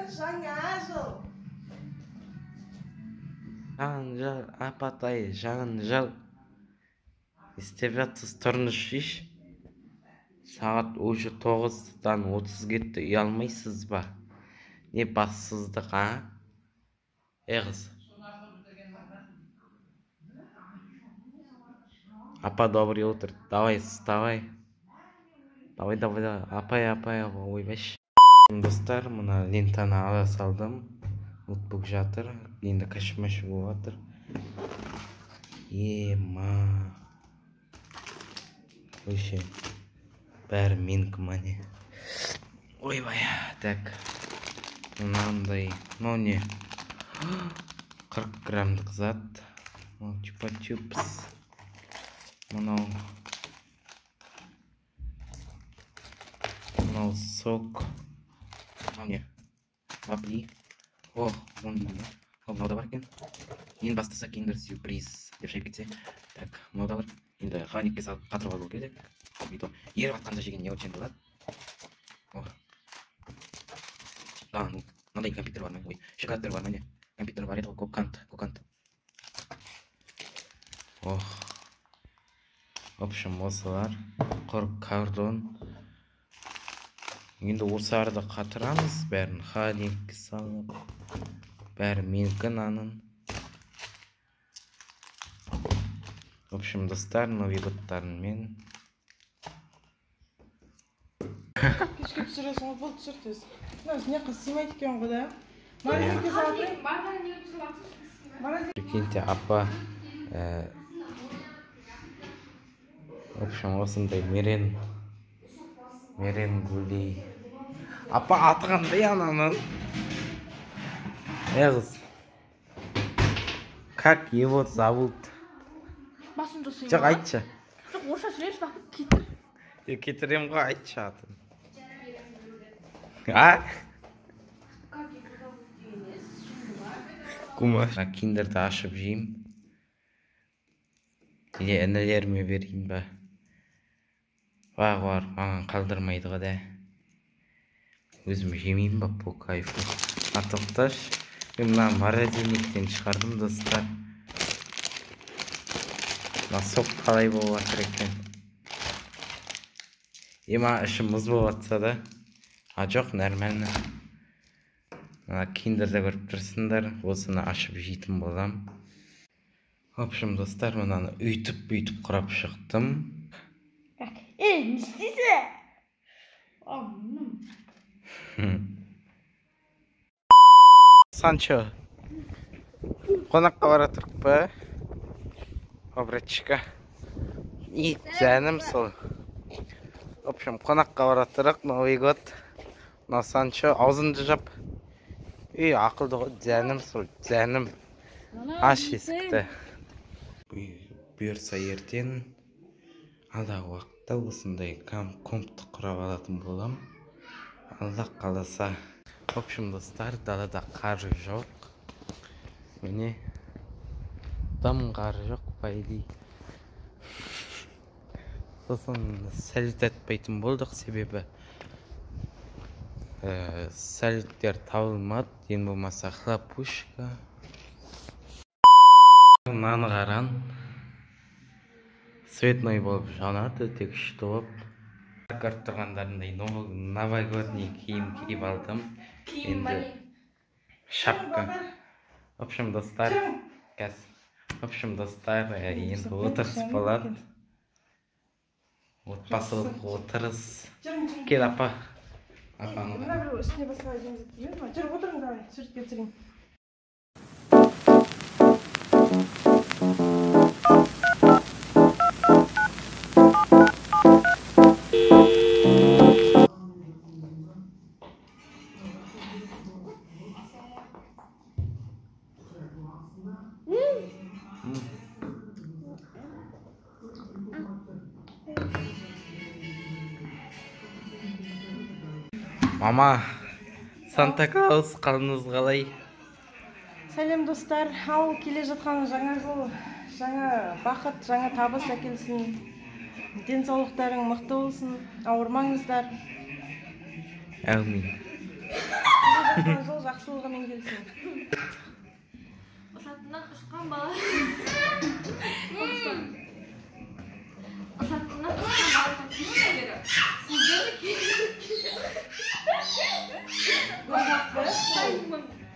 Жаңа жыл. Жанжал, апатай, жанжал. Істеп жатсыз, тұрыңызшы. Сағат уже 9:30 кетті, ұялмайсыз ба? Не бассыздық, а? Ей қыз. Апа, доброе утро. Давай, вставай. Давай, давай, давай. Апай, апай, ойбай. Достар, мына лентаны ала салдым. Ноутбук жатыр. Енді кашмаш болып жатыр. Ема. Вообще бәрі менікі ма не? Ойбай, так. Мынандай, мынау не? 40 граммдық зат. Мынау чупа-чупс. Мынау мынау сок. Мынау не? Вафли. О, оны не? О, мынау да бар екен. Ең бастысы киндер сюрприз деп шайып кетсе. Так, мынау да бар. Енді холодильникке салып қатырып алу керек. Бүйтіп еріп жатқанда жеген не очень болады. О. А, ну, мынандай компьютер бар ма? Ой, шоколадтар бар ма не? Компьютер бар еді ғой, кокант, кокант. Ох. В общем, осылар. Құр картон. Енді осыларды қатырамыз, бәрін холодильникке салып. Бәрі менікі нанын. В общем, достар, Новый годтарымен. Кешке түсіресің ғой, болды түсір тез. Мынау не қыз сыймайды екен ғой да? Морозилкаға салып қояйын. Прикиньте, апа, в общем, осындай меренгули. Апа, аты қандай ананың? Ей қыз. Как его зовут? Басын жасайын. Жоқ, айтшы. Жоқ, орысша сөйлейші, бақыт кетір. Кетірем ғой, айтшы атын. А? Кума. Киндерді ашып жеймін. Или інілеріме берейін ба? Бағы бар, маған қалдырмайды ғой да. Өзім жемеймін ба, по кайфу. А тоқташы. Мен мына морозильниктен шығардым, достар. Мына сок қалай болып жатыр екен. Ема іші мұз болып жатса да. А жоқ, нормально. Мына киндерді көріп тұрсыңдар. Осыны ашып жейтін болам. В общем, достар, мынаны үйтіп-бүйтіп құрап шықтым. Ей, не істейсің? Санчо, қонаққа бара тұрық па? О, братчика. И жаным сол. В общем, қонаққа бара тұрық, Новый год. Мына Санчо, аузыңды жап. Үй, ақылды ғой, жаным сол, жаным. Аш есікті. Бұйырса ертең алдағы уақытта осындай компты құрап алатын болам. Алла қаласа. В общем, достар, далада қар жоқ. Міне, дым қар жоқ, по идее. Сосын салют атпайтын болдық, себебі салюттер табылмады. Ең болмаса хлопушка. Мынаны қараң. Цветной болып жанады, өте күшті болып. Көріп тұрғандарындай новогодний киім киіп алдым. Енді шапка. В общем, достар, в общем, достар, енді отырыс болады. Отбасылық отырыс. Кел, апа. Апаны. Мына біреу үстіне басқа әдемі зат келмеді ма? Жүр, отырың, давай, суретке түсірейін. Мама, Санта Клаус, қалыңыз қалай? Сәлем, достар. Ал келе жатқан жаңа жыл, жаңа бақыт, жаңа табыс әкелсін. Денсаулықтарың мықты болсын, ауырмаңыздар. Әумин. жатқан жыл жақсылығымен келсін. Ұшатыннан ұшқан бала. Ұшатыннан ұшқан бала подписчиктері. Сіздерді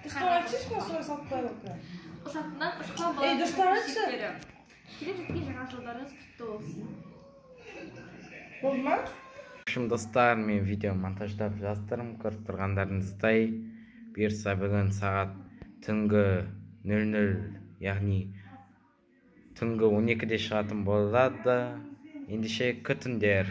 Дұрыстап айтсайшы, мен солай салып қояйын. Ұшатыннан ұшқан бала Ей, дұрыстап айтшы. подписчиктері. Келіп жеткен жаңа жылдарыңыз құтты болсын. Болды ма? В общем, достар, мен видео монтаждап жатырмын, көріп тұрғандарыңыздай. Бұйырса, бүгін сағат түнгі 00, яғни түнгі 12-де шығатын болады. Ендеше, күтіңдер.